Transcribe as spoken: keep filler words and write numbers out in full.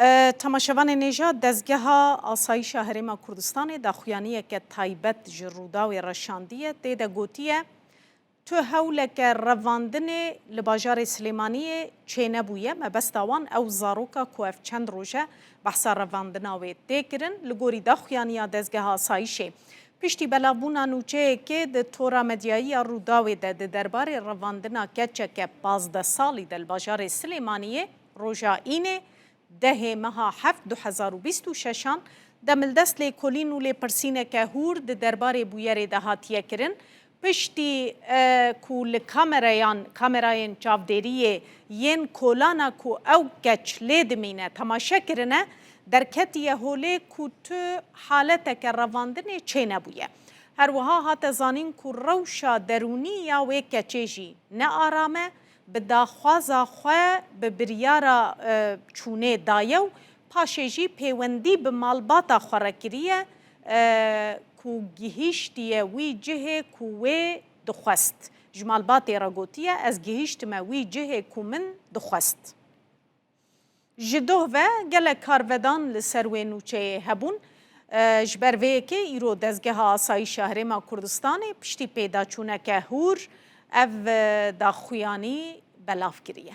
E, temaşevanên hêja, Dezgeha Asayîşa Herêma Kurdistanê daxuyaniyeke taybet ji Rûdawê re şandiye. Tê de gotiye, tu hewleke revandinê li bajarê Silêmaniyê çênebûye. Mebesta wan ew zaroka ku ev çend roj e behsa revandina wê tê kirin. Li gorî daxuyaniya Dezgeha Asayîşê, piştî belavbûna nûçeyekê di tora medyayî ya Rûdawê de di derbarê revandina keçeke pazdeh salî de li bajarê Silêmaniyê, roja Înê, dehê meha heft du hezar û bîst û şeşan demildest lêkolîn û lêpirsîneke hûr di derbarê bûyerê de hatiye kirin. Piştî, e, ku li kamereyan, kamerayên çavdêriyê yên kolana ku ew keç lê dimîne temaşe kirine, derketiye holê ku tu haleteke revandinê çênebûye. Her wiha hate zanîn ku rewşa derûnî ya wê keçê jî ne aram e, bi daxwaza xwe bi biryara, e, çûnê daye û paşê jî pêwendî bi malbata xwe re kiriye, e, ku gihîştiye wî cihê ku wê dixwest. Ji malbatê re gotiye, ez gihîştime wî cihê ku min dixwest. Ji doh ve gelek karvedan li ser wê nûçeyê hebûn. E, ji ber vê yekê îro Dezgeha Asayîşa Herêma Kurdistanê piştî pêdaçûneke hûr ev, e, daxuyanî belav kiriye.